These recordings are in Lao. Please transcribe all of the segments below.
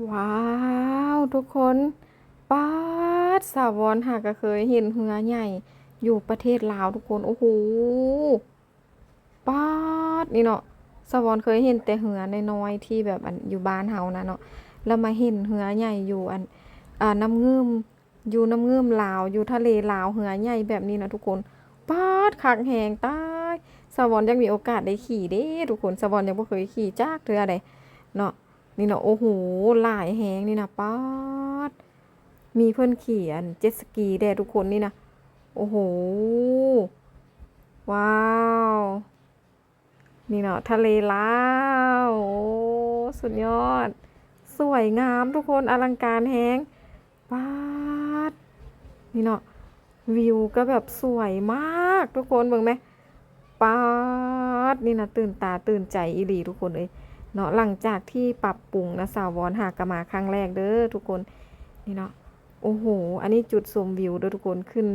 ວ້າວ ທຸກຄົນ ປາດ ສາວອນຫາກະເຄີຍເຫັນເຮືອໃຫຍ່ຢູ່ປະເທດລາວ ທຸກຄົນ. ໂອ້ໂຫ ປາດ ນີ້ເນາະ ສາວອນເຄີຍເຫັນແຕ່ເຮືອນ້ອຍໆ ທີ່ແບບ ອັນ ຢູ່ບ້ານເຮົານະເນາະ ແລ້ວມາເຫັນເຮືອໃຫຍ່ຢູ່ ອັນ ອ່າ ນ້ຳງື່ມ ຢູ່ນ້ຳງື່ມລາວ ຢູ່ທະເລລາວ ເຮືອໃຫຍ່ແບບນີ້ນະທຸກຄົນ. ປາດ ຄັກແຮງ ຕາຍ ສາວອນຢາກມີໂອກາດໄດ້ຂີ່ເດ້ທຸກຄົນ. ສາວອນຍັງບໍ່ເຄີຍຂີ່ຈັກເທື່ອໃດເນາະ. ນີ້ເນາະ ໂອ້ໂຫ ຫຼາຍແຮງນີ້ນະ ປາດ ມີເພິ່ນຂີ່ ອັນ ເຈັດສະກີແດ່ທຸກຄົນ ນີ້ນະ. ໂອ້ໂຫ ວ້າວ ນີ້ເນາະ ທະເລລາວ ໂອ້ ສຸດຍອດ ສວຍງາມທຸກຄົນ ອະລັງການແຮງ. ປາດ ນີ້ເນາະ ວິວກໍແບບສວຍມາກທຸກຄົນ ເບິ່ງແມ ປາດ ນີ້ນະ ຕື່ນຕາຕື່ນໃຈອີ່ຫຼີທຸກຄົນເອີຍເນາະ. ຫຼັງຈາກທີ່ປັບປຸງນະ ສາວອນຫາກະມາຄັ້ງແລກເດີທຸກຄົນ ນີ້ເນາະ. ໂອ້ໂຫ ອັນນີ້ຈຸດຊົມວິວເດີທຸກຄົນ ຂຶ້ນ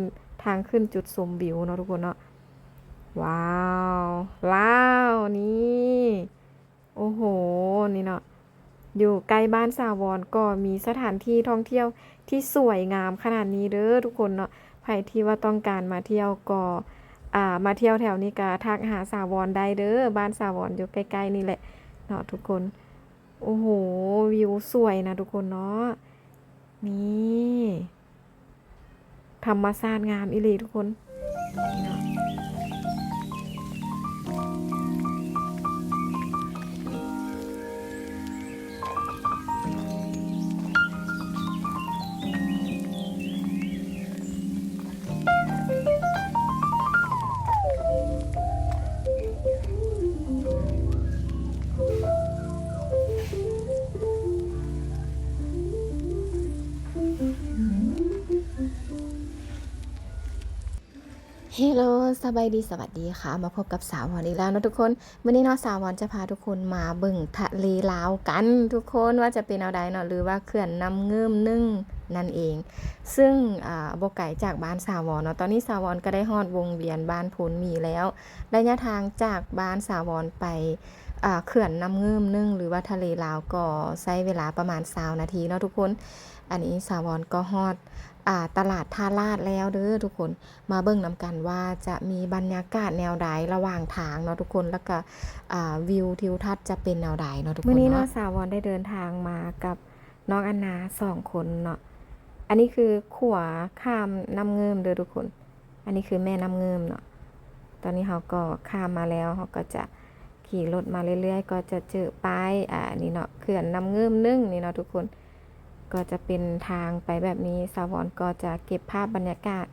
ທາງຂຶ້ນຈຸດຊົມວິວເນາະທຸກຄົນເນາະ. ວ້າວ ລາວ ນີ້ ໂອ້ໂຫ ນີ້ເນາະ ຢູ່ໃກ້ບ້ານສາວອນກໍມີສະຖານທີ່ທ່ອງທ່ຽວທີ່ສວຍງາມຂະໜາດນີ້ເດີທຸກຄົນເນາະ. ໃຜທີ່ວ່າຕ້ອງການມາທ່ຽວກໍ ອ່າ ມາທ່ຽວແຖວນີ້ກະທັກຫາສາວອນໄດ້ເດີ ບ້ານສາວອນຢູ່ໃກ້ໆນີ້ແຫຼະເນາະທຸກຄົນ. ໂອ້ໂຫ ວິວສວຍນະທຸກຄົນເນາະ ນີ້ ທຳມະຊາດງາມອີ່ຫຼີທຸກຄົນ. Hello ສະບາຍດີ ສະຫວັດດີຄ່ະ ມາພົບກັບສາວອນອີກແລ້ວເນາະທຸກຄົນ. ມື້ນີ້ເນາະ ສາວອນຈະພາທຸກຄົນມາເບິ່ງທະເລລາວກັນທຸກຄົນ ວ່າຈະເປັນແນວໃດເນາະ ຫຼືວ່າເຂື່ອນນ້ຳງື່ມໜຶ່ງນັ້ນເອງ ຊຶ່ງ ອ່າ ບໍ່ໄກຈາກບ້ານສາວອນເນາະ. ຕອນນີ້ສາວອນກໍໄດ້ຮອດວົງວຽນບ້ານໂພນໝີແລ້ວ. ໄລຍະທາງຈາກບ້ານສາວອນໄປ ອ່າ ເຂື່ອນນ້ຳງື່ມໜຶ່ງ ຫຼືວ່າທະເລລາວ ກໍໃຊ້ເວລາປະມານຊາວນາທີເນາະທຸກຄົນ. ອັນນີ້ສາວອນກໍຮອດ ອ່າ ຕະຫຼາດທ່າລາດແລ້ວເດີທຸກຄົນ. ມາເບິ່ງນຳກັນວ່າຈະມີບັນຍາກາດແນວໃດລະຫວ່າງທາງເນາະທຸກຄົນ ແລ້ວກະ ອ່າ ວິວທິວທັດຈະເປັນແນວໃດເນາະທຸກຄົນເນາະ. ມື້ນີ້ເນາະ ສາວອນໄດ້ເດີນທາງມາກັບນ້ອງອັນນາສອງຄົນເນາະ. ອັນນີ້ຄືຂົວຂ້າມນ້ຳງື່ມເດີທຸກຄົນ ອັນນີ້ຄືແມ່ນ້ຳງື່ມເນາະ. ຕອນນີ້ເຮົາກໍຂ້າມມາແລ້ວ ເຮົາກໍຈະຂີ່ລົດມາເລື້ອຍໆ ກໍຈະເຈີປ້າຍ ອ່າ ນີ້ເນາະ ເຂື່ອນນ້ຳງື່ມໜຶ່ງນີ້ເນາະທຸກຄົນ. ກໍຈະເປັນທາງໄປແບບນີ້ ສາວອນກໍຈະເກັບພາບບັນຍາກາດ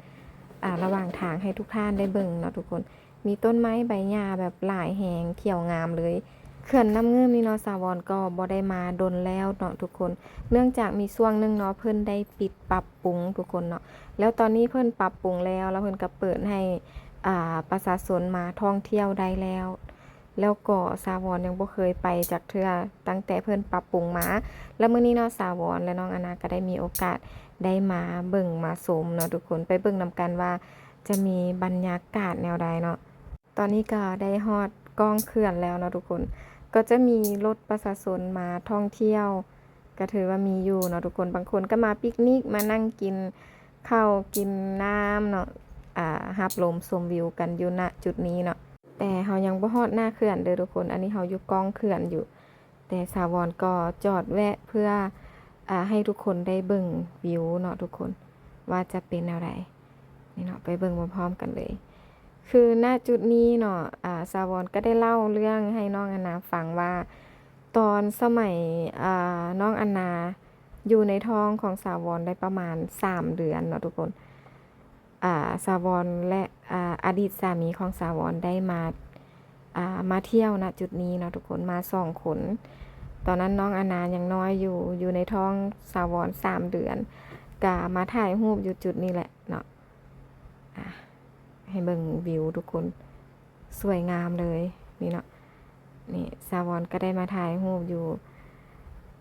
ອ່າ ລະຫວ່າງທາງໃຫ້ທຸກທ່ານໄດ້ເບິ່ງເນາະທຸກຄົນ. ມີຕົ້ນໄມ້ໃບຫຍ້າແບບຫຼາຍແຮງ ຂຽວງາມເລີຍ. ເຂື່ອນນ້ຳງື່ມນີ້ເນາະ ສາວອນກໍບໍ່ໄດ້ມາດົນແລ້ວເນາະທຸກຄົນ ເນື່ອງຈາກມີຊ່ວງໜຶ່ງເນາະ ເພິ່ນໄດ້ປິດປັບປຸງທຸກຄົນເນາະ ແລ້ວຕອນນີ້ເພິ່ນປັບປຸງແລ້ວ ແລ້ວເພິ່ນກໍເປີດໃຫ້ ອ່າ ປະຊາຊົນມາທ່ອງທ່ຽວໄດ້ແລ້ວ. ແລ້ວກໍສາວອນຍັງບໍ່ເຄີຍໄປຈັກເທື່ອ ຕັ້ງແຕ່ເພິ່ນປັບປຸງມາ. ແລ້ວມື້ນີ້ເນາະ ສາວອນ ແລະ ນ້ອງອານາກໍໄດ້ມີໂອກາດໄດ້ມາເບິ່ງມາຊົມເນາະທຸກຄົນ ໄປເບິ່ງນຳກັນວ່າຈະມີບັນຍາກາດແນວໃດເນາະ. ຕອນນີ້ກໍໄດ້ຮອດກ້ອງເຂື່ອນແລ້ວເນາະທຸກຄົນ ກໍຈະມີລົດປະຊາຊົນມາທ່ອງທ່ຽວ ກໍຖືວ່າມີຢູ່ເນາະທຸກຄົນ. ບາງຄົນກໍມາປິກນິກ ມານັ່ງກິນເຂົ້າກິນນ້ຳເນາະ ອ່າ ຮັບລົມຊົມວິວກັນຢູ່ ນະ ຈຸດນີ້ເນາະ. ແຕ່ເຮົາຍັງບໍ່ຮອດໜ້າເຂື່ອນເດີທຸກຄົນ ອັນນີ້ເຮົາຢູ່ກ້ອງເຂື່ອນຢູ່ ແຕ່ສາວອນກໍຈອດແວະເພື່ອ ອ່າ ໃຫ້ທຸກຄົນໄດ້ເບິ່ງວິວເນາະທຸກຄົນ ວ່າຈະເປັນແນວໃດ ນີ້ເນາະ ໄປເບິ່ງພ້ອມໆກັນເລີຍ. ຄື ນະ ຈຸດນີ້ເນາະ ອ່າ ສາວອນກໍໄດ້ເລົ່າເລື່ອງໃຫ້ນ້ອງອານາຟັງວ່າ ຕອນສະໄໝ ອ່າ ນ້ອງອານາຢູ່ໃນທ້ອງຂອງສາວອນໄດ້ປະມານສາມເດືອນເນາະທຸກຄົນ ອ່າ ສາວອນ ແລະ ອ່າ ອະດີດສາມີຂອງສາວອນໄດ້ມາ ອ່າ ມາທ່ຽວ ນະ ຈຸດນີ້ເນາະທຸກຄົນ ມາສອງຄົນ. ຕອນນັ້ນນ້ອງອານາຍັງນ້ອຍຢູ່ ຢູ່ໃນທ້ອງສາວອນສາມເດືອນ ກະມາຖ່າຍຮູບຢູ່ຈຸດນີ້ແຫຼະເນາະ. ອ່າ ໃຫ້ເບິ່ງວິວທຸກຄົນ ສວຍງາມເລີຍນີ້ເນາະ. ນີ້ ສາວອນກໍໄດ້ມາຖ່າຍຮູບຢູ່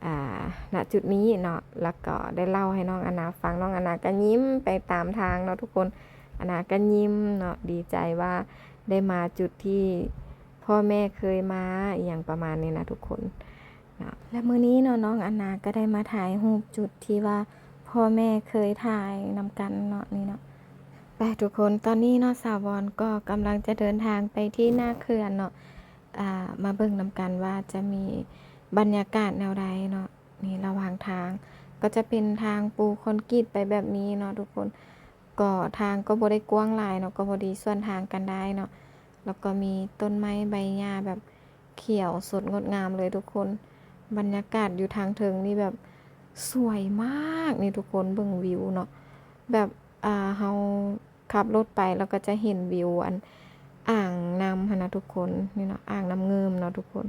ອ່າ ນະ ຈຸດນີ້ເນາະ ແລ້ວກໍໄດ້ເລົ່າໃຫ້ນ້ອງອານາຟັງ ນ້ອງອານາກໍຍິ້ມໄປຕາມທາງເນາະທຸກຄົນ. ອານາກໍຍິ້ມເນາະ ດີໃຈວ່າໄດ້ມາຈຸດທີ່ພໍ່ແມ່ເຄີຍມາ ອີ່ຫຍັງປະມານນີ້ນະທຸກຄົນ. ເນາະ ແລະ ມື້ນີ້ເນາະ ນ້ອງອັນນາກໍໄດ້ມາຖ່າຍຮູບຈຸດທີ່ວ່າພໍ່ແມ່ເຄີຍຖ່າຍນຳກັນເນາະ ນີ້ເນາະ. ໄປທຸກຄົນ ຕອນນີ້ເນາະ ສາວອນກໍກຳລັງຈະເດີນທາງໄປທີ່ໜ້າເຂື່ອນເນາະ ອ່າ ມາເບິ່ງນຳກັນວ່າຈະມີບັນຍາກາດແນວໃດເນາະ. ນີ້ລະຫວ່າງທາງກໍຈະເປັນທາງປູຄອນກຣີດໄປແບບນີ້ເນາະທຸກຄົນ. ກໍທາງກໍບໍ່ໄດ້ກວ້າງຫຼາຍເນາະ ກໍພໍດີສວນທາງກັນໄດ້ເນາະ. ແລ້ວກໍມີຕົ້ນໄມ້ໃບຫຍ້າແບບຂຽວສົດງົດງາມເລີຍທຸກຄົນ. ບັນຍາກາດຢູ່ທາງເທິງນີ້ແບບສວຍມາກນີ້ທຸກຄົນ ເບິ່ງວິວເນາະ ແບບ ອ່າ ເຮົາຂັບລົດໄປ ແລ້ວກໍຈະເຫັນວິວອັນອ່າງນ້ຳຫັ້ນນະທຸກຄົນ. ນີ້ເນາະ ອ່າງນ້ຳງື່ມເນາະທຸກຄົນ.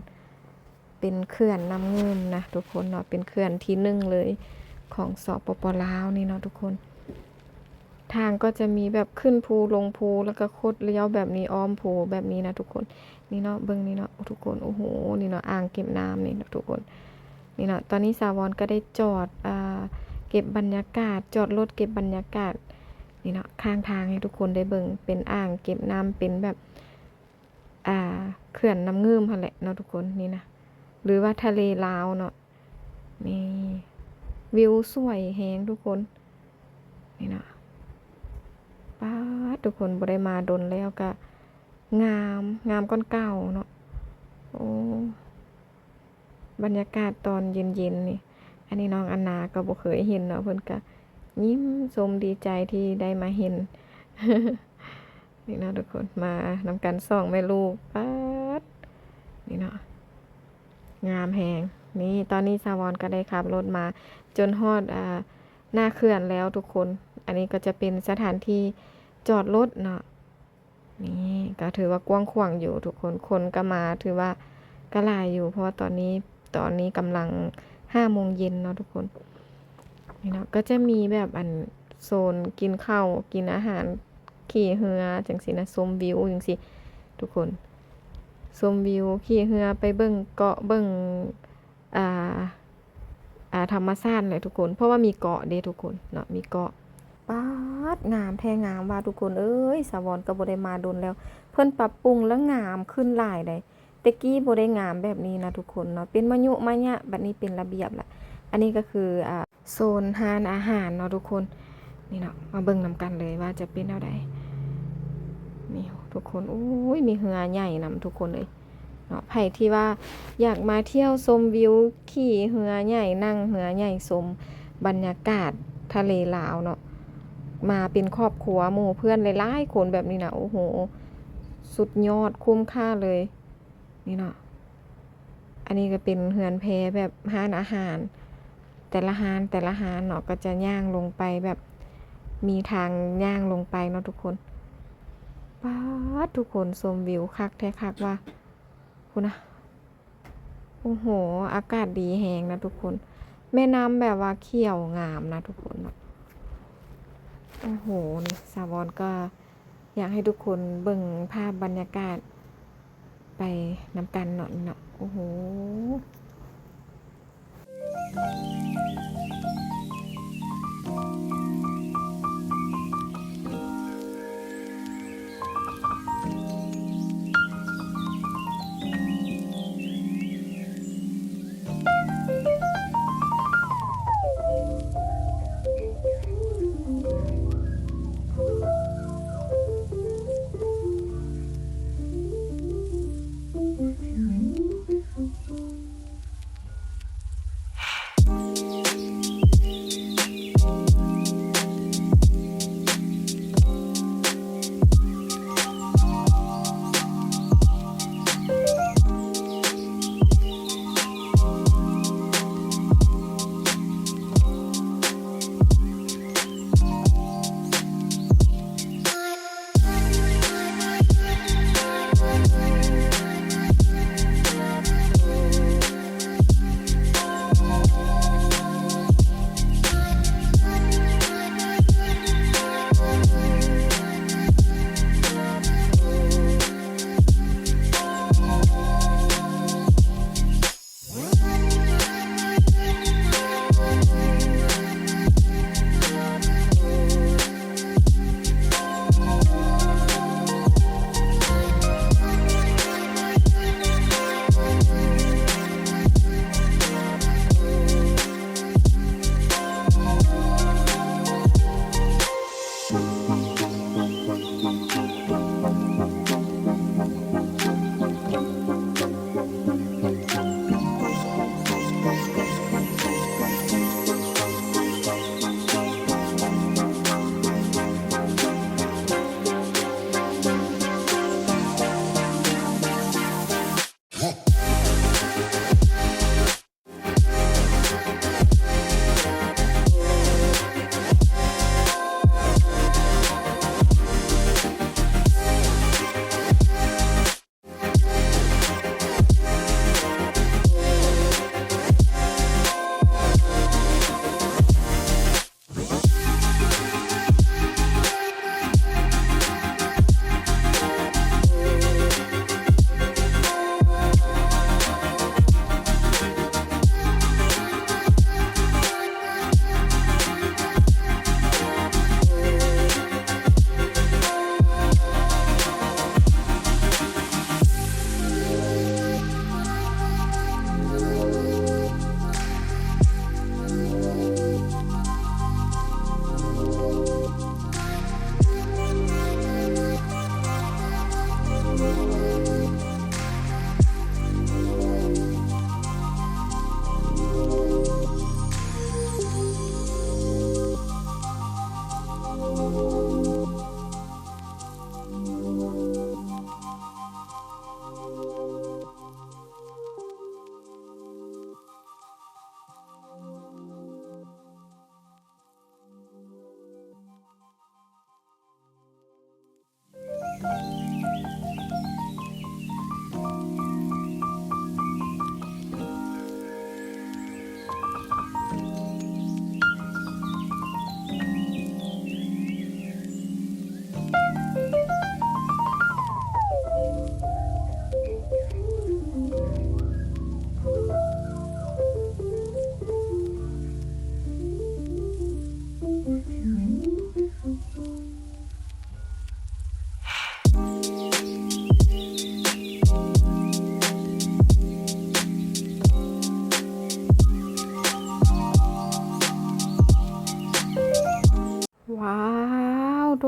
ເປັນເຂື່ອນນ້ຳງື່ມນະທຸກຄົນເນາະ ເປັນເຂື່ອນທີໜຶ່ງເລີຍຂອງ ສປປ ລາວ ນີ້ເນາະທຸກຄົນ. ທາງກໍຈະມີແບບຂຶ້ນພູລົງພູ ແລ້ວກໍຄົດລ້ຽວແບບນີ້ ອ້ອມພູແບບນີ້ນະທຸກຄົນ. ນີ້ເນາະ ເບິ່ງນີ້ເນາະ ໂອ້ ທຸກຄົນ ໂອ້ໂຫ ນີ້ເນາະ ອ່າງເກັບນ້ຳນີ້ເນາະທຸກຄົນ. ນີ້ເນາະ ຕອນນີ້ສາວອນກໍໄດ້ຈອດ ອ່າ ເກັບບັນຍາກາດ ຈອດລົດເກັບບັນຍາກາດ ນີ້ເນາະ ຂ້າງທາງໃຫ້ທຸກຄົນໄດ້ເບິ່ງ ເປັນອ່າງເກັບນ້ຳ ເປັນແບບ ອ່າ ເຂື່ອນນ້ຳງື່ມຫັ້ນແຫຼະເນາະທຸກຄົນ. ນີ້ນະ ຫຼືວ່າທະເລລາວເນາະ. ນີ້ ວິວສວຍແຮງທຸກຄົນ. ນີ້ເນາະ ປາດ ທຸກຄົນ ບໍ່ໄດ້ມາດົນແລ້ວ ກະງາມ ງາມກ່ອນເກົ່າເນາະ. ໂອ້ ບັນຍາກາດຕອນເຢັນໆນີ້ ອັນນີ້ນ້ອງອັນນາກໍບໍ່ເຄີຍເຫັນເນາະ ເພິ່ນກະຍິ້ມຊົມດີໃຈທີ່ໄດ້ມາເຫັນ. ນີ້ເນາະທຸກຄົນ ມານຳກັນສອງແມ່ລູກ ປາດ ນີ້ເນາະ ງາມແຮງ. ນີ້ ຕອນນີ້ສາວອນກໍໄດ້ຂັບລົດມາຈົນຮອດ ອ່າ ໜ້າເຂື່ອນແລ້ວທຸກຄົນ. ອັນນີ້ກໍຈະເປັນສະຖານທີ່ຈອດລົດເນາະ. ນີ້ກໍຖືວ່າກວ້າງຂວາງຢູ່ທຸກຄົນ ຄົນກໍມາຖືວ່າກໍຫຼາຍຢູ່ ເພາະວ່າຕອນນີ້ ຕອນນີ້ກຳລັງຫ້າໂມງເຢັນເນາະທຸກຄົນ. ນີ້ເນາະ ກໍຈະມີແບບອັນໂຊນກິນເຂົ້າ ກິນອາຫານ ຂີ່ເຮືອຈັ່ງຊີ້ນະ ຊົມວິວຈັ່ງຊີ້ທຸກຄົນ. ຊົມວິວ ຂີ່ເຮືອໄປເບິ່ງເກາະ ເບິ່ງ ອ່າ ອ່າ ທຳມະຊາດແຫຼະທຸກຄົນ ເພາະວ່າມີເກາະເດ້ທຸກຄົນເນາະ ມີເກາະ. ປາດ ງາມແທ້ງາມວ່າທຸກຄົນເອີຍ ສາວອນກໍບໍ່ໄດ້ມາດົນແລ້ວ ເພິ່ນປັບປຸງແລ້ວງາມຂຶ້ນຫຼາຍໃດ໋. ແຕ່ກີ້ບໍ່ໄດ້ງາມແບບນີ້ນະທຸກຄົນເນາະ ເປັນມາຍຸມາຍະ ບັດນີ້ເປັນລະບຽບລະ. ອັນນີ້ກໍຄື ອ່າ ໂຊນຮ້ານອາຫານເນາະທຸກຄົນ. ນີ້ເນາະ ມາເບິ່ງນຳກັນເລີຍວ່າຈະເປັນແນວໃດ. ນີ້ທຸກຄົນ ໂອ້ຍ ມີເຮືອໃຫຍ່ນຳທຸກຄົນເອີຍເນາະ. ໃຜທີ່ວ່າຢາກມາທ່ຽວຊົມວິວ ຂີ່ເຮືອໃຫຍ່ ນັ່ງເຮືອໃຫຍ່ ຊົມບັນຍາກາດທະເລລາວເນາະ ມາເປັນຄອບຄົວ ໝູ່ເພື່ອນຫຼາຍໆຄົນແບບນີ້ນະ ໂອ້ໂຫ ສຸດຍອດ ຄຸ້ມຄ່າເລີຍ. ນີ້ເນາະ ອັນນີ້ກໍເປັນເຮືອນແພແບບຮ້ານອາຫານ ແຕ່ລະຮ້ານ ແຕ່ລະຮ້ານເນາະ ກໍຈະຍ່າງລົງໄປແບບມີທາງຍ່າງລົງໄປເນາະທຸກຄົນ. ປາດ ທຸກຄົນ ຊົມວິວຄັກແທ້ຄັກວ່າ ພຸ້ນນະ ໂອ້ໂຫ ອາກາດດີແຮງນະທຸກຄົນ. ແມ່ນ້ຳແບບວ່າຂຽວງາມນະທຸກຄົນເນາະ. ໂອ້ໂຫ ນີ້ສາວອນກໍ ຢາກໃຫ້ທຸກຄົນເບິ່ງພາບບັນຍາກາດໄປນຳກັນເນາະ ນີ້ເນາະ ໂອ້ໂຫ.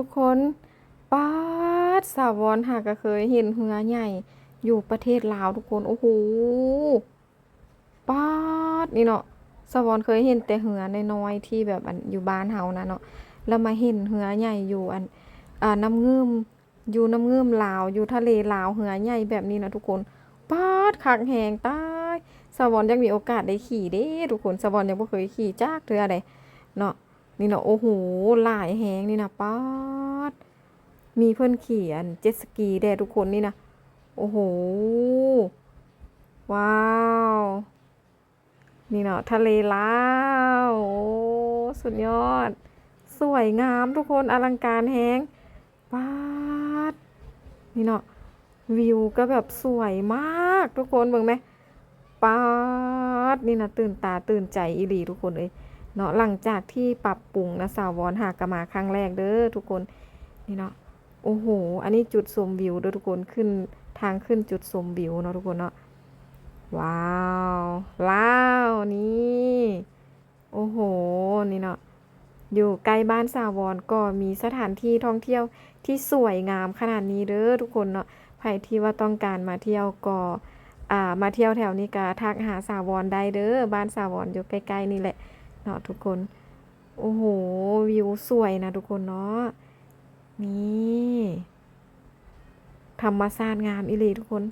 ທຸກຄົນ ປາດ ສາວອນຫາກະເຄີຍເຫັນເຮືອໃຫຍ່ຢູ່ປະເທດລາວທຸກຄົນ. ໂອ້ໂຫ ປາດ ນີ້ເນາະ ສາວອນເຄີຍເຫັນແຕ່ເຮືອນ້ອຍໆ ທີ່ແບບອັນຢູ່ບ້ານເຮົານະເນາະ ແລ້ວມາເຫັນເຮືອໃຫຍ່ຢູ່ອັນ ອ່າ ນ້ຳງື່ມ ຢູ່ນ້ຳງື່ມລາວ ຢູ່ທະເລລາວ ເຮືອໃຫຍ່ແບບນີ້ນະທຸກຄົນ. ປາດ ຄັກແຮງ ຕາຍ ສາວອນຢາກມີໂອກາດໄດ້ຂີ່ເດ້ທຸກຄົນ. ສາວອນຍັງບໍ່ເຄີຍຂີ່ຈັກເທື່ອໃດເນາະ. ນີ້ເນາະ ໂອ້ໂຫ ຫຼາຍແຮງນີ້ນະ ປາດ ມີເພິ່ນຂີ່ອັນເຈັດສະກີແດ່ທຸກຄົນນີ້ນະ. ໂອ້ໂຫ ວ້າວ ນີ້ເນາະ ທະເລລາວ ໂອ້ ສຸດຍອດ ສວຍງາມທຸກຄົນ ອະລັງການແຮງ. ປາດ ນີ້ເນາະ ວິວກໍແບບສວຍມາກທຸກຄົນ ເບິ່ງແມະ ປາດ ນີ້ນະ ຕື່ນຕາຕື່ນໃຈອີ່ຫຼີທຸກຄົນເອີຍເນາະ. ຫຼັງຈາກທີ່ປັບປຸງນະ ສາວອນຫາກະມາຄັ້ງແລກເດີທຸກຄົນ ນີ້ເນາະ. ໂອ້ໂຫ ອັນນີ້ຈຸດຊົມວິວເດີທຸກຄົນ ຂຶ້ນ ທາງຂຶ້ນຈຸດຊົມວິວເນາະທຸກຄົນເນາະ. ວ້າວ ລາວ ນີ້ ໂອ້ໂຫ ນີ້ເນາະ ຢູ່ໃກ້ບ້ານສາວອນກໍມີສະຖານທີ່ທ່ອງທ່ຽວທີ່ສວຍງາມຂະໜາດນີ້ເດີທຸກຄົນເນາະ. ໃຜທີ່ວ່າຕ້ອງການມາທ່ຽວກໍ ອ່າ ມາທ່ຽວແຖວນີ້ກະທັກຫາສາວອນໄດ້ເດີ ບ້ານສາວອນຢູ່ໃກ້ໆນີ້ແຫຼະເນາະທຸກຄົນ. ໂອ້ໂຫ ວິວສວຍນະທຸກຄົນເນາະ. ນີ້ ທຳມະຊາດງາມອີ່ຫຼີທຸກຄົນ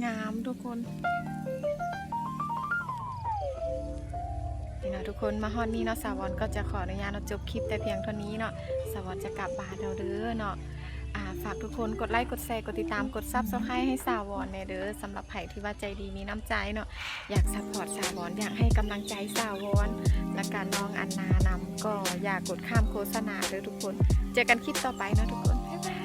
ງາມທຸກຄົນ. ນີ້ເນາະທຸກຄົນ ມາຮອດນີ້ເນາະ ສາວອນກໍຈະຂໍອະນຸຍາດເນາະ ຈົບຄລິບແຕ່ພຽງເທົ່ານີ້ເນາະ. ສາວອນຈະກັບບ້ານແລ້ວເດີເນາະ. ອ່າ ຝາກທຸກຄົນກົດໄລ ກົດແຊ ກົດຕິດຕາມ ກົດ Subscribe ໃຫ້ສາວອນແດ່ເດີ. ສຳລັບໃຜທີ່ວ່າໃຈດີມີນ້ຳໃຈເນາະ ຢາກ support ສາວອນ ຢາກໃຫ້ກຳລັງໃຈສາວອນ ແລະກະນ້ອງອັນນານຳ ກໍຢ່າກົດຂ້າມໂຄສະນາເດີທຸກຄົນ. ເຈີກັນຄລິບຕໍ່ໄປເນາະທຸກຄົນ ບາຍບາຍ.